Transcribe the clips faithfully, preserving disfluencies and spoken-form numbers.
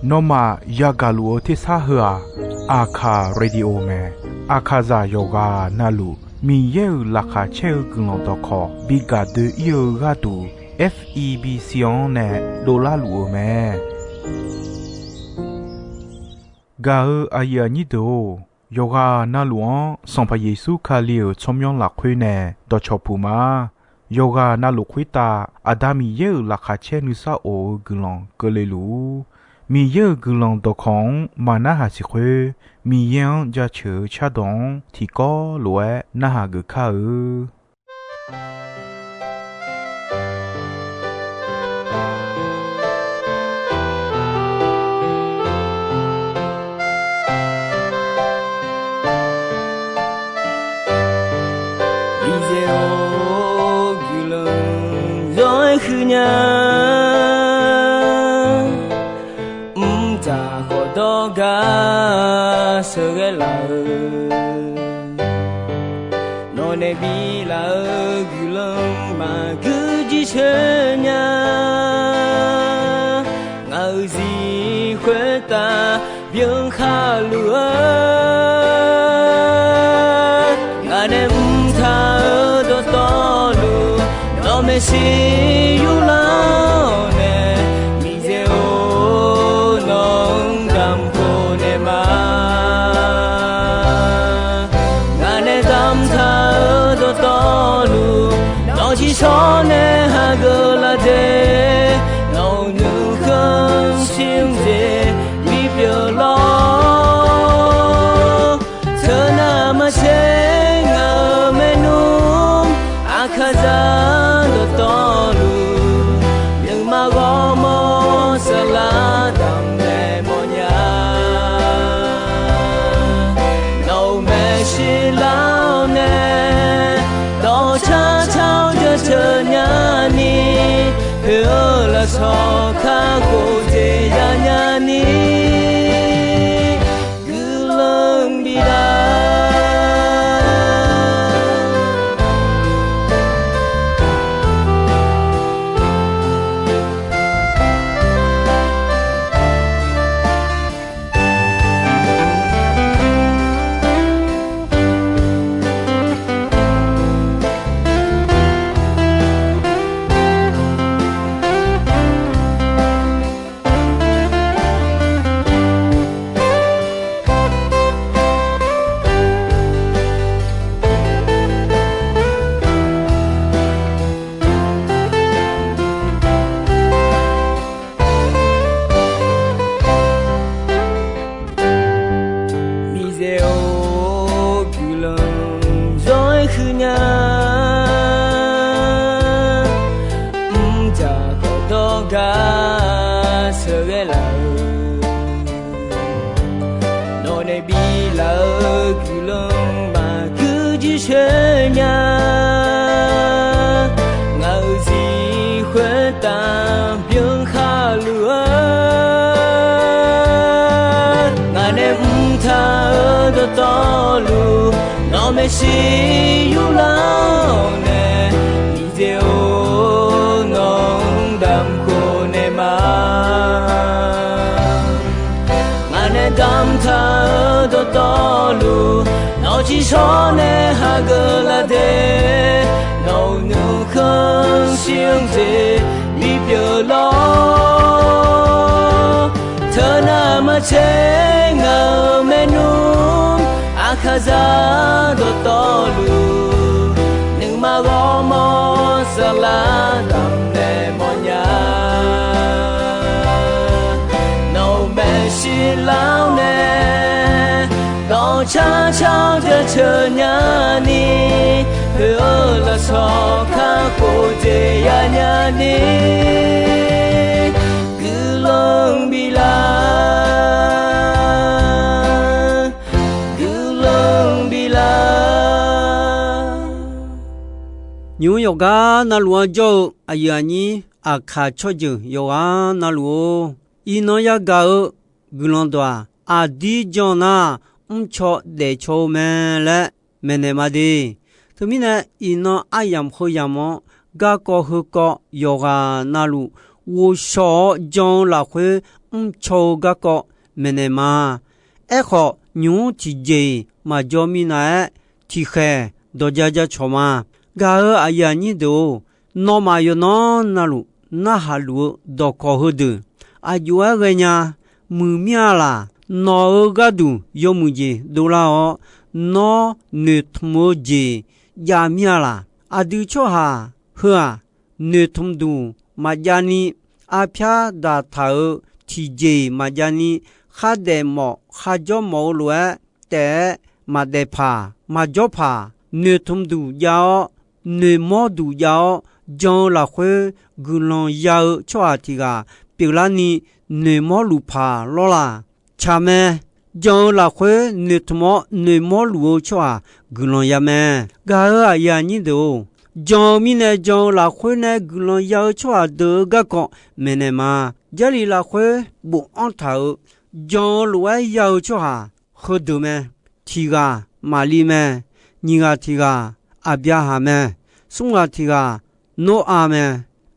Nawmaf yagaq luf-eu tersar heu-aq, Aqkaq Radio mae. Aqkaqzaq yawqghaq navluf Miqyaer-euq laqkhaq caer-eu guiqlanq dawqkawq bi gaq doe-ir-eu gharduq, F E B C-anr nae dovlar luf-eu mae. Gaq-eu aqyuif aqnyir deuq-or, yawqghaq navluf-anr Sanqpaq Yeqsur Kali-euq tsawrmyanr lafkhoer nae dawqcawq puq ma. Yawqghaq navluf khoertav Aqda Miqyaer-euq laqkhaq caer nuisar of-eu guiqlanq keuvle luf-ur. Miqyaer-euq guiqlanq dawqkawq-anr maqnarhaq siq khoer, Miqyaer-anr jaceuq-eu cardawq-anr tiqkawv lof-aer narhaq geuf kar-eu. Miqyaer-or, guiqlanq zawr-aer huiq nya. Mqtav khawf dawrgar sheuqghae laf-eu, nawq nae bilaf-eu guiqlanq maqgui jircoer nya. Ngaq-euq zir khoertav byan khar luf-eu, ngaq nae mqtav-eu dawqtawvluf, nawq maeqshi yurlar-awr nae, Miqyaer-or, nawq-anr damq khof naeq ma. Ngaq nae damqtaq-eu dawqtawvluf, nawq-eu tsiqshawr nae hageuf laf de, nawq-euq nuikhanr shir-eu jeq bipyeuf lawr. Teunav maqtser ngaq-euq maernmr, Aqkaqzaq dawqtawvluf, nuima ghawrmawr saflar damqnaeq mawrnya. Nawq-euq maeqshi lar-awr nae, dawqcar car-awr jaceuq nyani, poeq-eu lafsawq kakhof jeq yanya ni, guiqlanq bif lar. Miqyaer-or, guiqlanq zawr-aer huiq nya. Mrjaq khawf dawrgar sheuqghae laf-eu, nawq nae biflaf-eu guiqlanq maqgui jircoer nya. Ngaq-euq zir khoertav byan khar luf-eu, ngaq nae mrtaq-eu dawqtawvluf, nawq maeqshi yurlar-awr nae, Miqyaer-or, nawq-anr damq khof naeq ma. Ngaq nae damqtaq-eu dawqtawvluf, nawq-eu tsiqshawr nae hageuf laf de, nawq-euq nuikhanr shir-eu jeq bipyeuf lawr. Teunav maqtser ngaq-euq maernmr, Aqkaqzaq dawqtawvluf, nuima ghawrmawr saflar damqnaeq mawrnya. Nawq-euq maeqshi lar-awr nae, dawqcar car-awr jaceuq nyani, poeq-eu lafsawq kakhof jeq yanya ni, guiqlanq biflaf, guiqlanq biflaf. Nymq-mr yawqgar navluf-anr jawr-eu aqyuif aqnyir, Aqkaq tsawrjeuq yawqghaq navluf-or, iqnan yagaq-eu guiqlanq dawq-aq, aqdir jan nar, mrcaw daefcaw-eu mae laer maeqnaeq ma de. Teumirnae, iqnan aryamq heuyamq-anr garkawv heukawv yawqghaq navluf ghovshaw-awr jan-eu lafkhoer mrcaw-eu garkawv maeqnaeq ma. Aerkhawf, nymq-mr tiqjeq-iq maqjawr minav-aer, tiqkhaeq dawqja jacawq ma. Gaq-euq aqyuif aqnyir deuq-or, nawmaf yawqnan navluf narhaq luf-eu dawqkawq heudeuq aqjox-aer ghaenya. Muiqmir-a laq, nawq-euq gharduq yawmuiq jeq dovlar-awr, nawr noeqtmq-eu jeq javmir-a laq. Aqdui tsawrhaq heu-aq, noeqtmq duq maqjavni, arpyar daqtaq-euq tiqjeq-iq maqjavni, khardaef mawf kharjawr mawf-eu lof-aer taef-aer maqdaef paq maqjawr paq, noeqtmq duq jav-awr, noeqmawr duq jav-awr, jan-eu lafkhoer guiqlanq ya-eu tsawrhaq tiq ghaq pyeuflarni, noeqmawr luf paq lawr laq. Tsaq mae. Jan-eu lafkhoer noeqtmq-awr noeqmawr luf-eu tsawrhaq guiqlanq ya mae. Gaq-euq aqyuif aqnyir deuq-or, jan-eu mirnae jan-eu lafkhoer nae guiqlanq ya-eu tsawrhaq deuq-eu garkawv maeqnaeq ma. Jarlif lafkhoer bofanr taq-euq jan-eu lof-aer ya-eu tsawrhaq heudeuq mae. Tiq ghaq Maqli mae. Nyiq ghaq tiq ghaq Aqbyaqhaq mae. Smr ghaq tiq ghaq Noraq mae.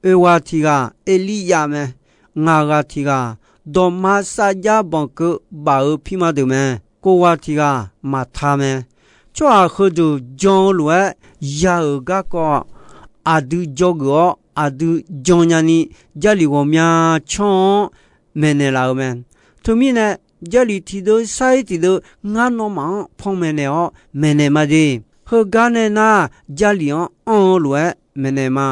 Oeq ghaq tiq ghaq Erliryav mae. Ngaq ghaq tiq ghaq dawqma sarjax banq keuv baf-eu pirma deuq mae. Kov ghaq tiq ghaq Maqta mae. Tsawrhaq heudeuq jan-eu lof-aer ya-euq garkawv aqdui dzawgeuf-awr aqdui jan nyani, Jarlif ghawqmya canr-anr maeqnaeq laf-eu mae. Teumirnae, Jarlif tiqdeuv sar-ir tiqdeuv ngar nawmaf-anr panmaeq naeq-awr maeqnaeq ma de. Heugar nae nar, Jarlif-anr anr-eu lof-aer maeqnaeq ma.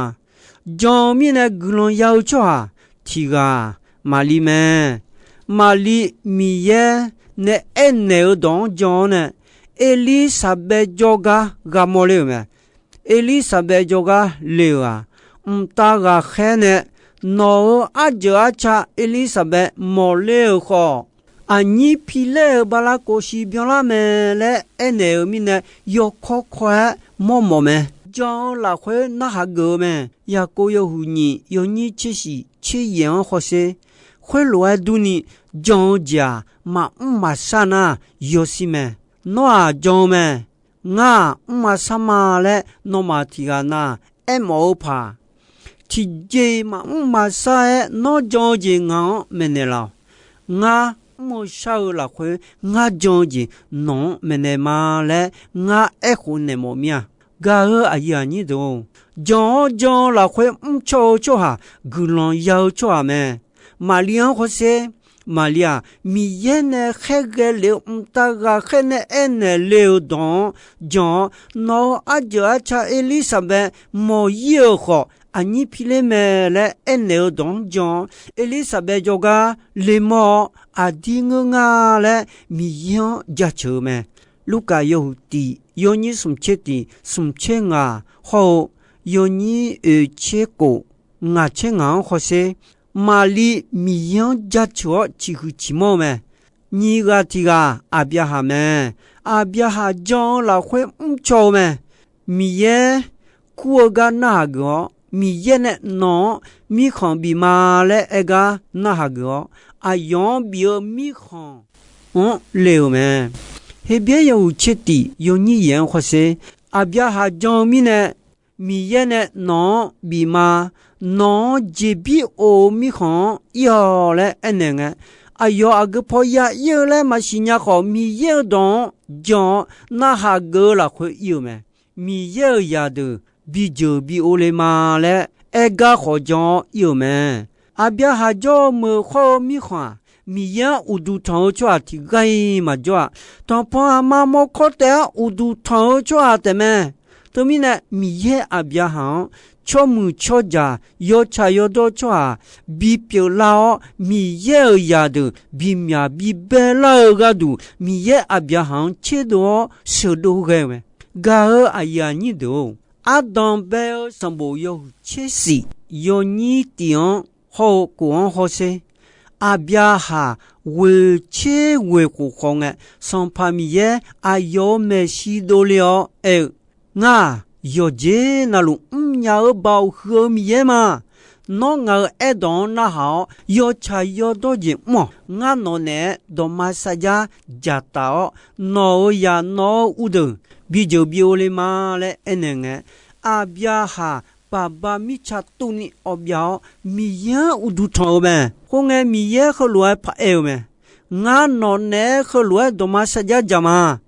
Jan-eu mirnae guiqlanq ya-eu tsawrhaq tiq ghaq Maqli mae. Maqli Miqyaer nae aernaeq-eu dawq-anr jan-awr nae, Erlirsaqbaev jawrgar gha mawrler-euq mae. Erlirsaqbaev jawrgar le-euq-aq, mqtav ghaqkhaer nae nawq-euq arjeuq arca Erlirsaqbaev mawqler-euq khawf, aqnyir piler-eu bala kof siq byanlar mae laer aernaeq-eu mirnae, yawkawr kawr-aer mawrmawf mae. Jan-eu lafkhoer narhaq geuf-eu mae. Yaqkov yawhuiq nyiq yawnyir tser shiq tser yaef-anr hawsher. Khoerlof-aer durni, jan-eu jeq-aq, maqmr maqshar nar yawshir mae. Nawr-aq jan-eu mae. Ngar-aq mr maqshar ma laer nawmaf tiq ghaq na aermawf-eu paq, tiqjeq-iq maqmr maqshar-aer nawr jan-eu jeq ngaq-anr maeqnaeq laf-awq. Ngar mr-eu shar-eu lafkhoer ngar jan-eu jeq nawq-anr maeqnaeq ma laer ngar aerkhof naeq mawf mir-a. Gaq-euq aqyuif aqnyir deuq-or, jan-awr jan-eu lafkhoer mrcaw-eu tsawrhaq guiqlanq ya-eu tsawrhaq mae. Maqli-anr hawsher. Maqli-aq, Miqyaer nae khaerghae lef-eu mqtav ghaqkhaer nae aernaeq le-eu dawq-anr jan-awr, nawq-euq arjeuq arca Erlirsaqbaev mawq-ir-euq khawf, aqnyir piler mae laer aernaeq-eu dawq-anr jan-awr, Erlirsaqbaev jawrgar lemawr-awr, aqdir ngeur nga laer Miqyaer-anr jaceuq-eu mae. Lurkaf yawhuiq tiq yawnyir smq tser tiq smq tser ngaq hawr-eu yawnyir oeq tser kof ngaq tser ngaq-anr hawsher. Maqli Miqyaer-anr jaceuq-awr ciqhuiq ciqmanr-eu mae. Nyiq ghaq tiq ghaq Aqbyaqhaq mae. Aqbyaqhaq jan-eu lafkhoer mrcaw-eu mae. Miqyaer kur-eu gar narhaq geuf-awr, Miqyaer nae nawq-anr mirkhanq bif ma laer aer gar narhaq geuf-awr, aqyawf-anr bif-eu mirkhanq-anr le-euq mae. Heqbyaer yawhuiq tser tiq yawnyir yaef-anr hawsher. Aqbyaqhaq jan-eu mirnae, Miqyaer nae nawq-anr bif ma. Nawq-anr jeqbir of-eu mirkhanq-anr ir-awq laer aernaeq ngae, aqyawf aqgeu paw ya ir-eu laer maqsiq nya khawf, Miqyaer-euq dawq-anr jan-awr narhaq geuf-eu lafkhoer ir-euq mae. Miqyaer-euq zaqdeuq bijeuq bi ov le ma laer aer gar khawf jan-awr ir-euq mae. Aqbyaqhaq jawr-eu meuq khawr-eu mirkhanq-aq, Miqyaer-anr uqduq tanq-eu tsawrhaq tiq ghaq-iq maqjawr-aq, tanqpanq aqma mawrkawr taef-aer uqduq tanq-eu tsawrhaq taef mae. Teumirnae, Miqyaer Aqbyaqhaq-anr tsawrmuiq tsawrjaq yawtsaq yawdawr tsawrhaq bipyeuf lar-awr, Miqyaer-euq zaqdeuq bimyaq bibae lar-eu gharduq, Miqyaer Aqbyaqhaq-anr tserdov-awr sheuqdov ghae-eu mae. Gaq-euq aqyuif aqnyir deuq-or, ardanq bae-eu sanqbof yawhuiq tser shif yawnyir tiq-anr hawr-eu kof-anr hawsher. Aqbyaqhaq ghoeq tser ghoeq khof khawf ngae, Sanqpaq Miqyaer aqyawf-euq maeqshi dovle-awr aer-eu, Ngar-aq, yawqjeq navluf mrnya-eu Baoq huiq-eu Miqyaer ma. Nawr ngaq-euq aerdawq-anr narhaq-awr, yawtsaq yawdawr jeq mr-awq. Ngar nawq naeq-aer dawqma sarjax dzaqtaf-awr, nawq-euq zaq nawq-eu uvdeuq bijeuq bi ov le ma laer aernaeq ngae, Aqbyaqhaq baqba mirtsa tuvni awbyav-awr, Miqyaer-anr uqduq tanq-eu mae. Khoerngae, Miqyaer heulof-aer paraer-eu mae. Ngar nawq naeq-aer heulof-aer dawqma sarjax dzaq ma.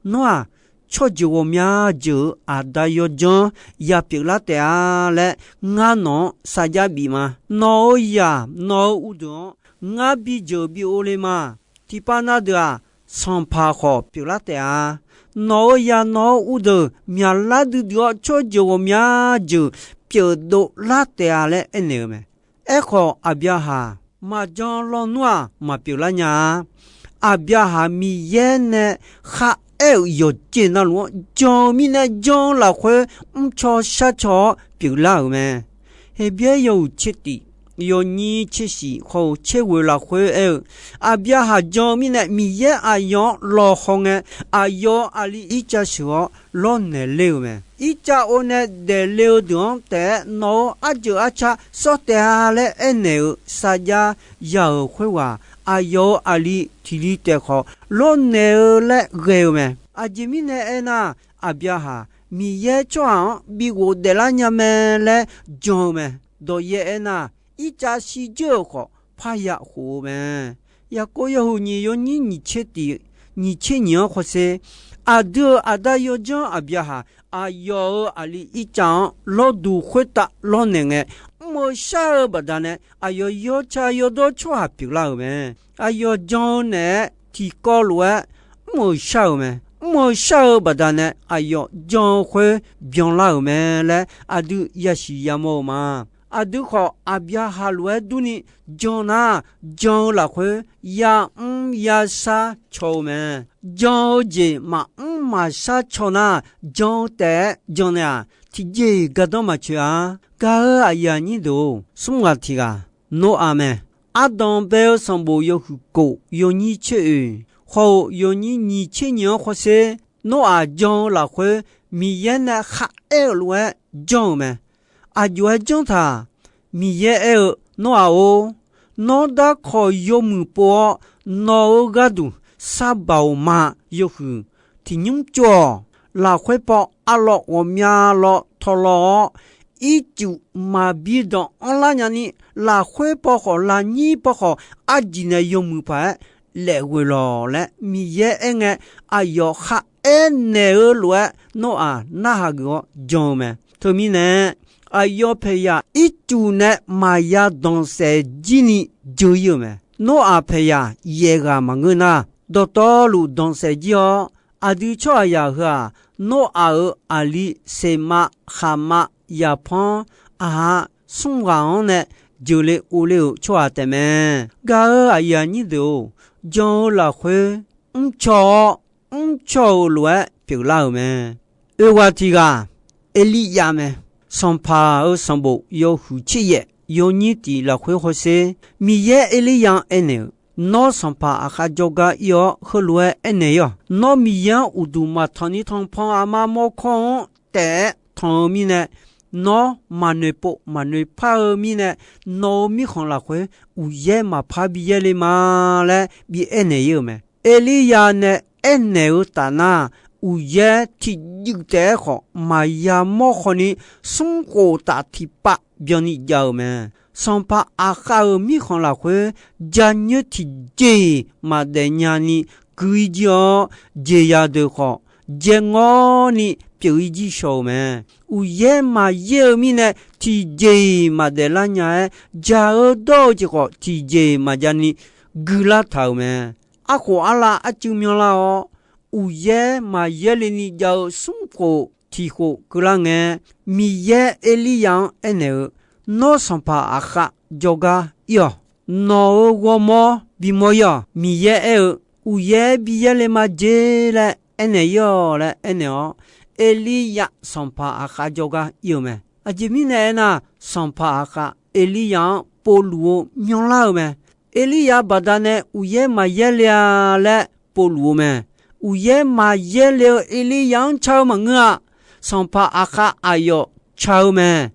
Nawr-aq, tsawrjeuq ghawqmya jeuq-euq aqda yawdzanr-anr ya pyeuflar taef-a laer, ngar nawq-anr sarjax bif ma. Nawq-euq zaq, nawq-euq uvdeuq-anr ngar bi jeuq bi ov le ma. Tiqpav na deuq-aq, sanqpaq khawf pyeuflar taef-a. Nawq-euq zaq, nawq-euq uvdeuq myaqlar duidui-awr, tsawrjeuq ghawqmya jeuq pyeufdov lar taef-a laer aernaeq-eu mae. Aerkhawf, Aqbyaqhaq maqjan lawnmr-aq, maqpyeuflar nya-a. Aqbyaqhaq Miqyaer nae kharaer-euq yawqjeq navluf-anr jan-eu mirnae, jan-eu lafkhoer mrcaw sharcaw-awr pyeuflar-euq mae. Heqbyaer yawhuiq tser tif, yawnyir tser shif khawf-eu tser ghoeq lafkhoer aer-eu, Aqbyaqhaq jan-eu mirnae Miqyaer aqyawf-anr lawqhaw ngae, aqyawf-euq aqli Irtsav sheuq-awr lawrnaeq ler-eu mae. Irtsav or nae daefle-eu deuq-anr taef-aer nawq-euq arjeuq arca sawr taef-a laer aernaeq-eu sarjax ya-euq khoerghaq, aqyawf-euq aqli tiq li taef khawf lawrnaeq-eu laer ghae-eu mae. Aqjeq mirnae aernar, Aqbyaqhaq Miqyaer tsawrhaq-anr bi ghofdaef lar nya mae laer jan-eu mae. Dawqyaer aernar, Irtsav shirdzeur-euq khawf parya khof-eu mae. Yaqkov yawhuiq nyiq, yawnyir nyiq tser tif, nyiq tser nyiq-anr hawsher, aqdui-euq aqda yawdzanr Aqbyaqhaq aqyawf-euq aqli Irtsav-anr lawrduq khoertav lawrnaeq ngae, mr-eu shar-eu baqdanae aqyawf yawtsaq yawdawr tsawrhaq pyeuflar-euq mae. Aqyawf jan-eu naeq-aer tiqkawv lof-aer mr-euq shar-euq mae. Mr-eu shar-eu baqdanae aqyawf jan-eu khoer byanlar-euq mae laer aqdui yasiq yamawr-eu ma. Aqdui khawf, Aqbyaqhaq lof-aer durni jan nar, jan-eu lafkhoer yamr yashar caw-eu mae. Jan-eu jeq maqmr maqshar caw nar, jan-eu taef-aer jan nae-aq, tiqjeq-iq gardanr maqtsoeq-a. Gaq-euq aqyuif aqnyir deuq-or, smr ghaq tiq ghaq, Noraq mae. Ardanq bae-eu sanqbof yawhuiq kof, yawnyir tser oeq khawf-eu yawnyir nyiq tser nyiq-anr hawsher, Noraq jan-eu lafkhoer Miqyaer nae kharaer-euq lof-aer janr-euq mae. Aqjox-aer janr taq? Miqyaer aer-eu, Noraq-or, nawr darkawq yawmuiq pov-awr, nawq-euq gharduq sar baoq ma. Yawhuiq tiq nymr tsov-awq. Lafkhoer paw arlawv ghawqmya lawv tawqlawv-awr, ircuf maqbi danq anrlar nyani, lafkhoer paw khawf, lafnyir paw khawf, arjiq nae yawmuiq paq-aer laef ghoeq lawq laer Miqyaer aerngae, aqyawf kharaer naeq-eu lof-aer Noraq narhaq geuf-awr jan-eu mae. Teumirnae, aqyawf paeqyaq ircuf nae maqya danqsaef jir ni dzeur-ir-euq mae. Noraq paeqyaq yaef ghaq maqngeur nar, dawqtawvluf danqsaef jir-awr, aqdui tsawrhaqzaq heu-aq, Noraq-euq aqli Seqmav, Khaqmav, Yaqpanr, aqha smr ghaq-anr nae jeuqle ovle-euq tsawrhaq taefmae. Gaq-euq aqyuif aqnyir deuq-or, jan-eu lafkhoer mrcaw-awr, mrcaw-euq lof-aer pyeuflar-euq mae. Oeq ghaq tiq ghaq, Erliryav mae. Sanqpaq-euq sanqbof yawhuiq tser yaef, yawnyir tiq lafkhoer hawsher, Miqyaer Erliryav-anr aernaeq-euq, Nawr sanqpaq aqkhav jawrgar ir-awr, heulof-aer aernaeq-ir-awq. Nawr Miqyaer-anr uqduq maqtanq ni tanqpanq aqma mawrkawr-anr taef-aer tanq-eu mirnae, nawr maqnoeq pov maqnoeq par-eu mirnae, nawq-euq mirkhanq lafkhoer uqyaer maqpar bi yaerle ma laer bi aernaeq-ir-euq mae. Erliryav nae aernaeq-eu taf nar, uqyaer tiqjuif taef-aer khawf maqya mawrkhawni, smr khof taf tiqpav byanni jav-euq mae. Sanqpaq Aqkhav-euq mirkhanq lafkhoer janyoer tiqjeq-iq maqdaef nyani gui-ir jir-awr, jeqzaq deuq khawf jae ngawrni pyeuf-ir jir shaw-euq mae. Uqyaer maqyaer-eu mirnae tiqjeq-iq maqdaef lar nya-aer, jaq-eu dawr-eu jeq khawf tiqjeq-iq maqjav ni guilar taq-euq mae. Arkhof arlav arcuiv myanlar-awr, uqyaer maqyaer le ni jav-eu smr khof tiq khof keuvlar ngae, Miqyaer Erliryav-anr aernaeq-eu, Nawr sanqpaq Aqkhav jawrgar ir-awq. Nawq-euq ghawrmawr bimawr-ir-awq. Miqyaer aer-eu, Uqyaer bi yaerle ma jer laer aernaeq-ir-awq laer aernaeq-awr, Erliryav sanqpaq Aqkhav jawrgar ir-eu mae. Aqjeq mirnae aernar, sanqpaq Aqkhav Erliryav-anr povluf-eu myanrlar-eu mae. Erliryav baqdanae uqyaer maqyaer le-a laer povluf-eu mae. Uqyaer maqyaer le-eu Erliryav-anr car-eu maqngeur-a. Sanqpaq Aqkhav aqyawf car-eu mae.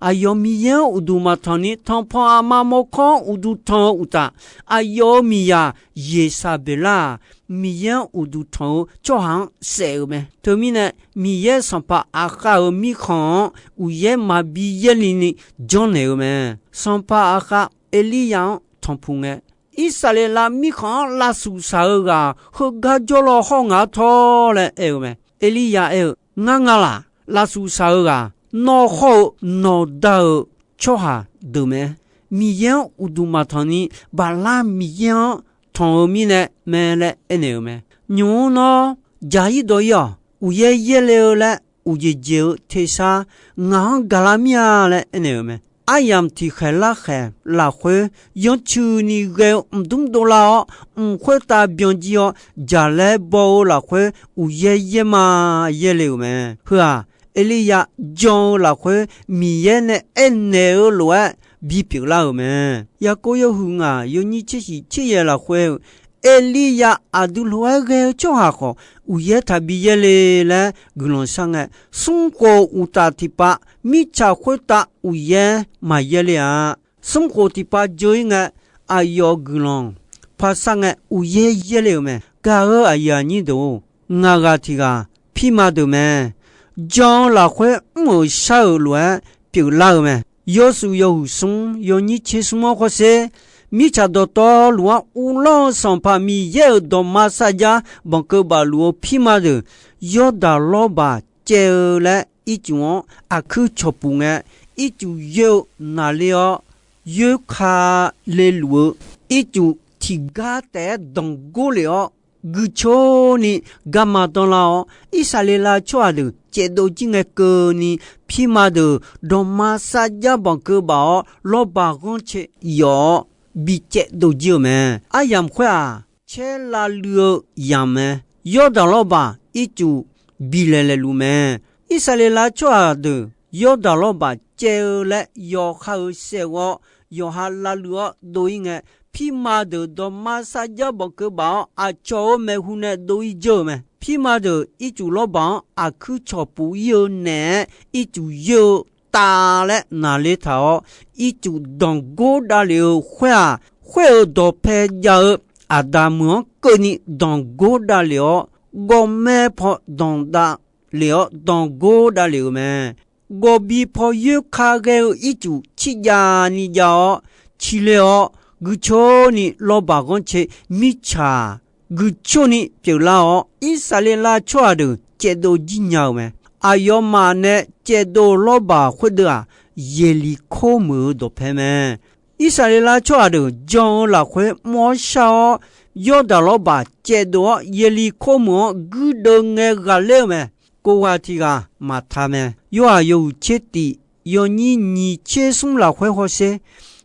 Aqyawf Miqyaer-anr uqduq maqtanq ni, tanqpanq aqma mawrkawr-anr uqduq tanq-eu uqtaf, aqyawf-euq miqzaq Yeqsaqbeqlar-aq, Miqyaer-anr uqduq tanq-eu tsawrhaq-anr saef-euq mae. Teumirnae, Miqyaer Sanqpaq Aqkhav-euq mirkhanq-anr uqyaer maqbi yaerlini janrnaeq-eu mae. Sanqpaq Aqkhav Erliryav-anr tanqpuq ngae, Irsaqleqlav mirkhanq-anr lavsuf saq-eu ghaq heugar jawrlaw hawr ngaq-anr tawr laer aer-eu mae. Erliryav aer-eu, Ngar nga laq. Lavsuf saq-eu ghaq nawr hawr-eu nawqda-euq tsawrhaq deuq mae. Miqyaer-anr uqduq maqtanq ni, Baqlar miqyaer-anr tanq-eu mirnae mae laer aernaeq-euq mae. Nymq-mr nawr jaq-ir dawq-ir-awq. Uqyaer yaerle-eu laer uqjeq jeq-eu tersar ngaq-anr gaqlar mir-a laer aernaeq-euq mae. Aryamq tiqkhaeq larkhaeq lafkhoer yanrcuini ghae-eu mqdmr dovlar-awr, mq khoertav byanjir-awr, jaqlaer baw-eu lafkhoer uqyaer yaerma yaerle-euq mae. Heu-aq, Erliryav jan-eu lafkhoer Miqyaer nae aernaeq-eu lof-aer bipyeuf lar-euq mae. Yaqkov yawhuiq ngaq yawnyir tser shiq tser yaeq lafkhoer-eu, Erliryav aqdui lof-aer ghae-eu tsawrhaq khawf, uqyaer taqbi yaerle laer guiqlanq shar ngae, smrkhof uqtaf tiqpav mirtsaq khoertav uqyaer maqyaer le-a. Smrkhof tiqpav dzeur-ir ngae, aqyawf guiqlanq par sar ngae uqyaer yaerle-euq mae. Gaq-eu aqyuif aqnyir deuq-or, ngaq ghaq tiq ghaq pirma deuq mae. Jan-eu lafkhoer mr-euq shar-euq lof-aer pyeuflar-eu mae. Yawshuif yawhuiq smr yawnyir tser smr-anr khawrsher, mirtsaq dawqtawvluf-anr uvlanr-eu Sanqpaq Miqyaer-euq dawqma sarjax banqkeuv baf luf-eu pirma deuq, Yawrdaq lawrbaq caev-eu laer ircuf-anr aqkuir cawqpuf ngae, ircuf yoer-eu naqler-awr, yoerka le luf-eu ircuf tiqgar taef-aer danqgor lef-awr, guicoer ni garma danrlar-awr, Irsaqleqlav tsawrhaq deuq caevdov jir ngae keuvni, pirma deuq dawqma sarjax banqkeuv baf-awr, lawrbaq ghanrcae yawf-awr, bi caevdov jir-eu mae. Aryamq khoer-aq, caer lavluiv-eu yamq mae. Yawrdaq lawrbaq ircuf bilaeq laeqluf mae. Irsaqleqlav tsawrhaq deuq Yawrdaq lawrbaq caev-eu laer yawqha-euq saev-awr, yawqha lavluiv-awr dov-ir ngae, pirma deuq dawqma sarjax banqkeuv baf-awr, aqcawq-euq maeqhu nae dov-ir jeur-eu mae. Pirma deuq ircuf lawrbaq-anr aqkuir cawqpuf-ir-eu naeq-aer, ircuf yoer-eu tav laer naqler taq-awr, ircuf danqgor davlef-eu khoer-aq, khoer-euq dawqpae jav-eu aqda meuq-anr keuvni danqgor davlef-awr, gawqmae paw danqdav lef-awr danqgor davlef-euq mae. Gawqbi paw yoerka ghae-eu ircuf cirjav ni jav-awr, ciler-awr, guicoerni lawrbaq ghanrcae mirtsaq guicoerni pyeuflar-awr, Irsaqleqlav tsawrhaq deuq caevdov jir nya-euq mae. Aqyawfmaf nae caevdov lawrbaq khoerdeuv-aq, Yeqliqkor meuq-eu dawqpae mae. Irsaqleqlav tsawrhaq deuq jan-eu lafkhoer mr-awr shar-awr, Yawrdaq lawrbaq caevdov-awr, Yeqliqkor meuq-anr guirdeuv ngae ghaqler-eu mae. Kov ghaq tiq ghaq Maqta mae. Yorhaq yawhuiq tser tif yawnyir nyiq tser smr lafkhoer hawsher,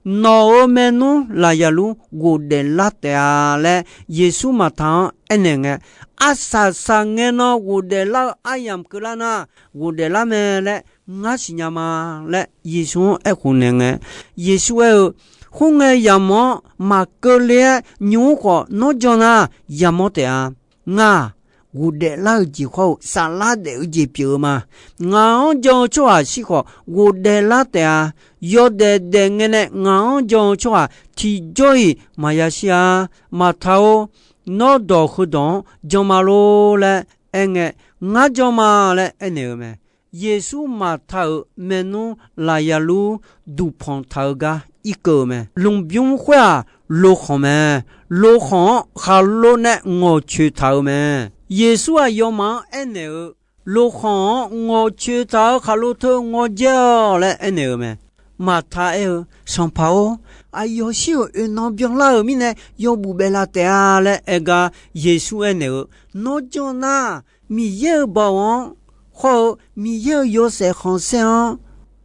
Nawq-euq maernmr laqyaqlur ghofdaef lar taef-a laer, Yeqsur Maqta-anr aernaeq ngae, Arsaq saqngae nan ghofdaef lar-eu aryamq keuvlar nar, ghofdaef lar mae laer ngar siqnya ma laer, Yeqsur-anr aerkhof naeq ngae, Yeqsur aer-eu, Khoerngae yamq-anr maqkeuv le-aer nymq-mr khawf nawr jan nar, yamawr taef-a. Ngar-aq, ghofdaef lar-eu jeq khawr-eu saflar daef-eu jeq pyeuf-eu ma. Ngaq-anr jan-eu tsawrhaq shir khawf ghofdaef lar taef-a. Yawdaef daef ngae nae ngaq-anr jan-eu tsawrhaq tiqjawr-iq maqya shir-a. Maqta-or, nawr dawq heudawq-anr jan ma lor laer aerngae, Ngar jan ma laer aernaeq-eu mae. Yeqsur Maqta-euq maernmr laqyaqlur duqpanq taq-eu gar irkeuv-eu mae. Lmqbymr khoer-aq, lokhanq mae. Lokhanq-anr khaqlo nae ngawqcoeq taq-eu mae. Yeqsur aqyawfmaf-anr aernaeq-eu, Lokhanq-anr ngawqcoeq taq-eu khaqlo teu ngawqdzae-awq laer aernaeq-eu mae. Maqta aer-eu, Sanqpaq-or, aqyawf shir-euq oeqnan byanlar-euq mirnae yawbuf baef la taef-a laer aer gar, Yeqsur aernaeq-eu, Nawr janr nar, Miqyaer-euq baoq-anr khawr-eu Miqyaer-euq yawshaef khanqsaer-anr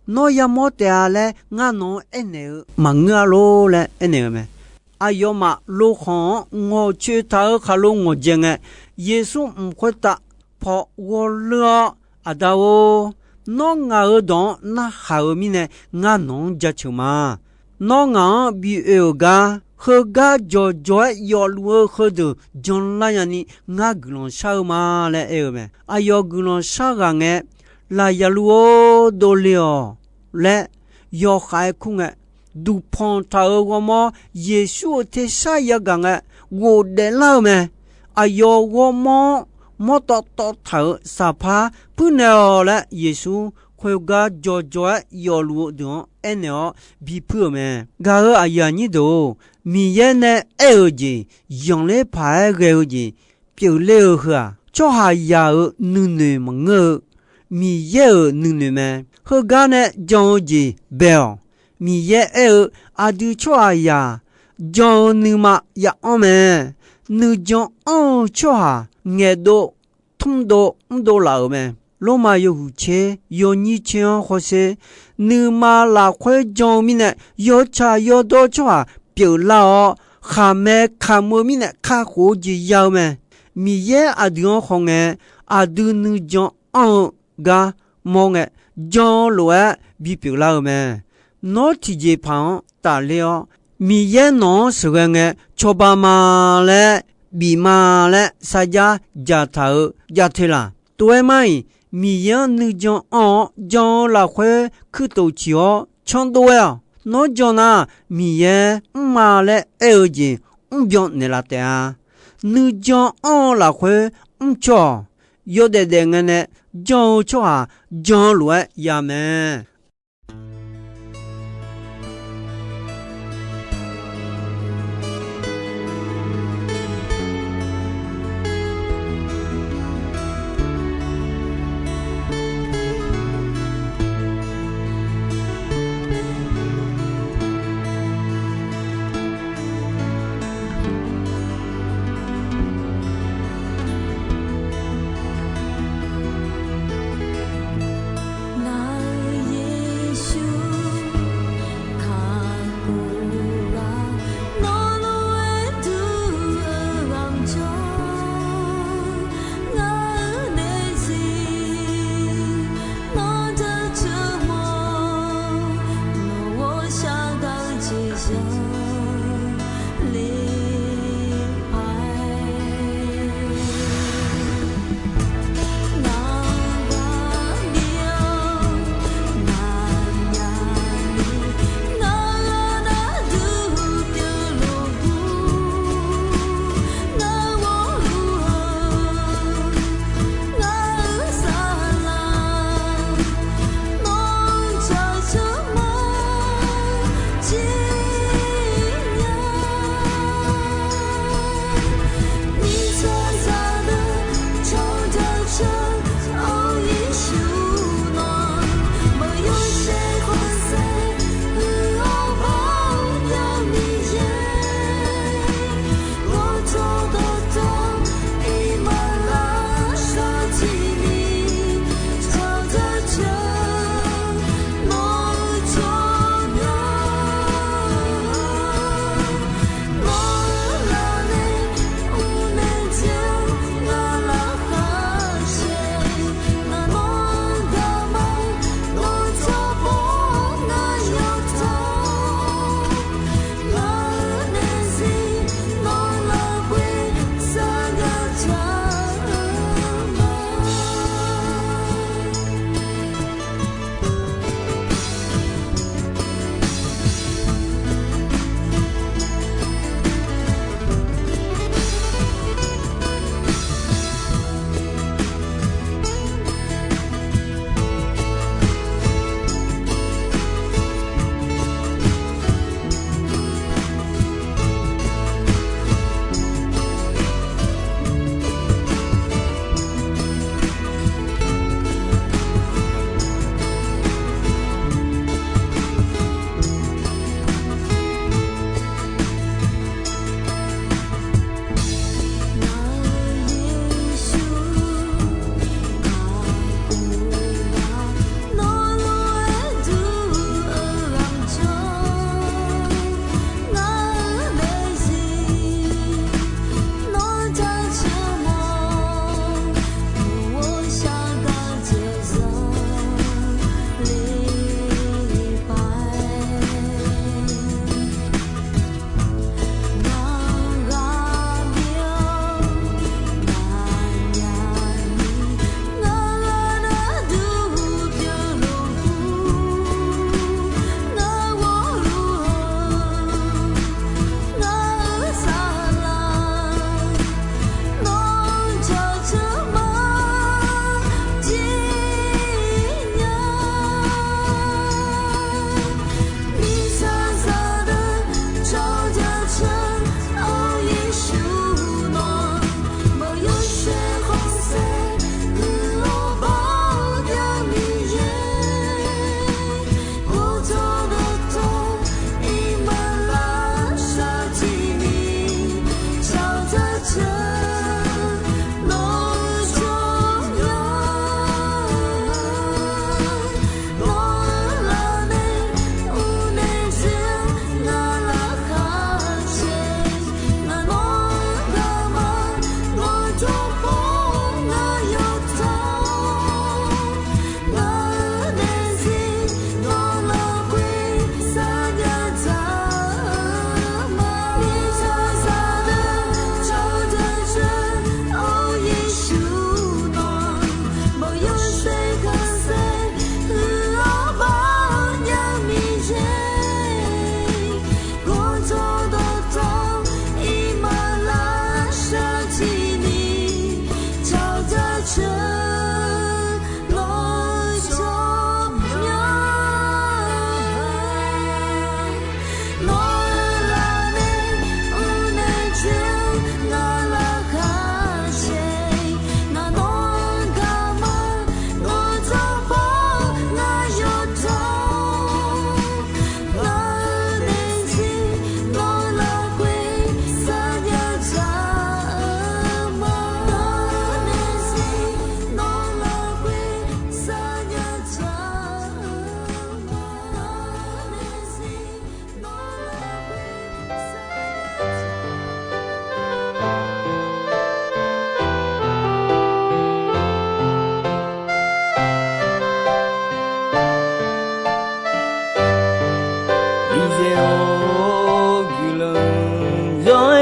nawr yamawr taef-a laer ngar nawq-anr aernaeq-eu maqngeur-a lor laer aernaeq-eu mae. Aqyawfmaf lokhanq-anr ngawqcoeq taq-eu khaqlo ngawqdzae ngae, Yeqsur mq khoertav paw ghawrleur-awr, Aqda-or, nawr ngaq-euq dawq-anr narhaq-eu mirnae ngar nawq-anr jaceuq ma. Nawr ngaq-anr bi oe-euq gar, heugar jawqjawq-aer yawfluf-eu heudeuq janlar nyani ngar guiqlanq shar-eu ma laer aer-eu mae. Aqyawf guiqlanq shar ghaq ngae, Laqyaqlur-or, dovle-awq laer yawkhav-aer kur ngae, duqpanq taq-euq ghawrmawr Yeqsur-euq tersar yagaq ngae, ghofdaef lar-eu mae. Aqyawf ghawrmawr-anr mawrtawv tawv taq-euq saqpar puirnaeq-awq laer, Yeqsur khoergar jawrjawr-aer yawfluf-eu deuq-anr aernaeq-awr bipuir-euq mae. Gaq-euq aqyuif aqnyir deuq-or, Miqyaer nae aer-euq jeq yanqler paq-aer ghae-eu jeq pyeufler-eu heu-aq, tsawrhaqzaq-euq nuinoeq maqngeur-eu, Miqyaer-euq nuinoeq mae. Heugar nae jan-eu jeq bae-awq. Miqyaer aer-eu, aqdui tsawrhaqzaq jan-eu nuima ya'anr mae. Nuijan anr-eu tsawrhaq ngaeqdov, tmrdov, mrdov laf-euq mae. Lormav yawhuiq tser yawnyir tser-anr hawsher, nuima lafkhoer jan-eu mirnae, yawtsaq yawdawr tsawrhaq pyeuflar-awr, khaqmae kamq-eu mirnae kakhof-eu jeq ya-eu mae. Miqyaer aqdui-anr khawf ngae, aqdui nuijan anr-eu gar mawr ngae, jan-eu lof-aer bipyeuf lar-eu mae. Nawr tiqjeqpaq-anr tafler-awr, Miqyaer nawq-anr sheuqghae ngae cawba ma laer, bif ma laer sarjax dzaqtaq-euq jav te laq? Tov-aer mar-iq, Miqyaer-anr nuijan anr-awr jan-eu lafkhoer kuirtof ciq-awr canrdov-aer-awq. Nawr jan nar, Miqyaer mrma laer aer-eu jeq mrbyan naeqlaf taef-a. Nuijan anr-eu lafkhoer mrcaw-awq. Yawdaef daef ngae nae jan-eu tsawrhaq jan-eu lof-aer ya mae.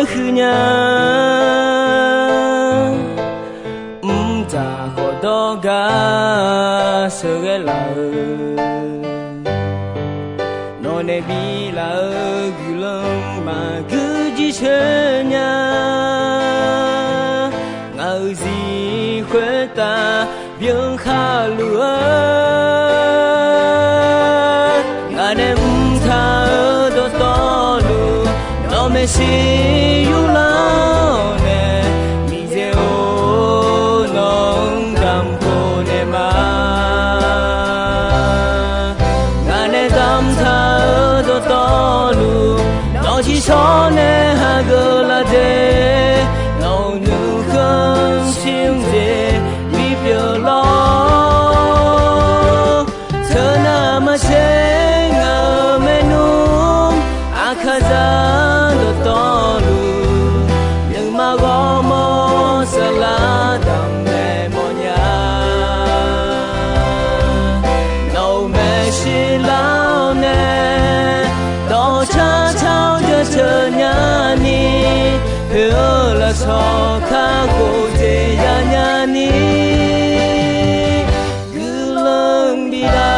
huiq nya. Mqdzaq khawf dawr gar sheuqghae laf-eu, nawq nae biflaf-eu guiqlanq maqgui jircoer nya. Ngaq-euq zir khoertav byan khaluf-eu, ngaq nae mqtaq-eu dawqtawvluf, nawq maeqshi yurlar-awr nae, Miqyaer-or, nawq-anr damq khof naeq ma. Ngaq nae damqtaq-eu dawqtawvluf, nawq ciqshawr nae hageuf laf dzae, nawq-euq nuikhanr shir-anr dzae bipyeuf lawr. Teunav maqtser ngaq-euq maernmr, Aqkaqzaq dawqtawvluf, nuima ghawrmawr saflar damq naeq mawfnya. Nawq-euq maeqshi lar-awr nae, dawqcar car-awr jaceuq nyani, poeq-eu lafsawq kakhof dzaeq yanya ni, guiqlanq bidar.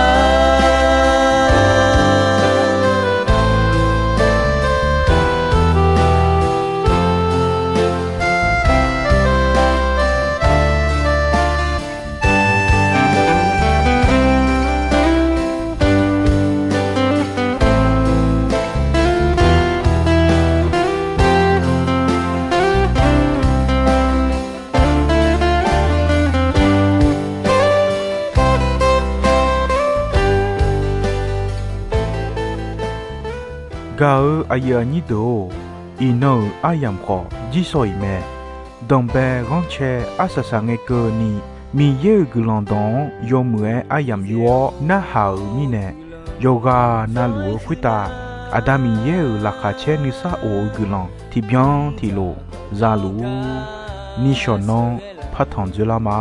Gaq-eu aqyuif aqnyir deuq-or, iqnan-euq aryamq khawf jirsawq iq mae. Danqbae ghanrcae arsaq saq ngae keuvni, Miqyaer-euq guiqlanq dawq-anr yawmuiq-aer aryamq yur-awr narhaq-euq mirnae, yawqghaq navluf-eu khoertav Aqda Miqyaer-euq laqkhaq caer nuisar of-eu guiqlanq tiqbyan tiqlof za luf-ur. Nishawq nanr partanq dzoerlar ma.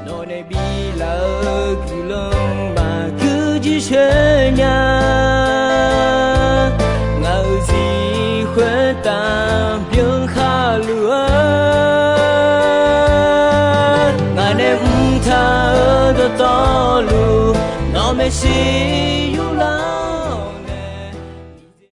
Nawq nae biflaf-eu guiqlanq maqgui jircoer nya. Ngaq-euq zir khoertav byan khaluf-eu, ngaq nae mqtaq-eu dawqtawvluf, nawq maeqshi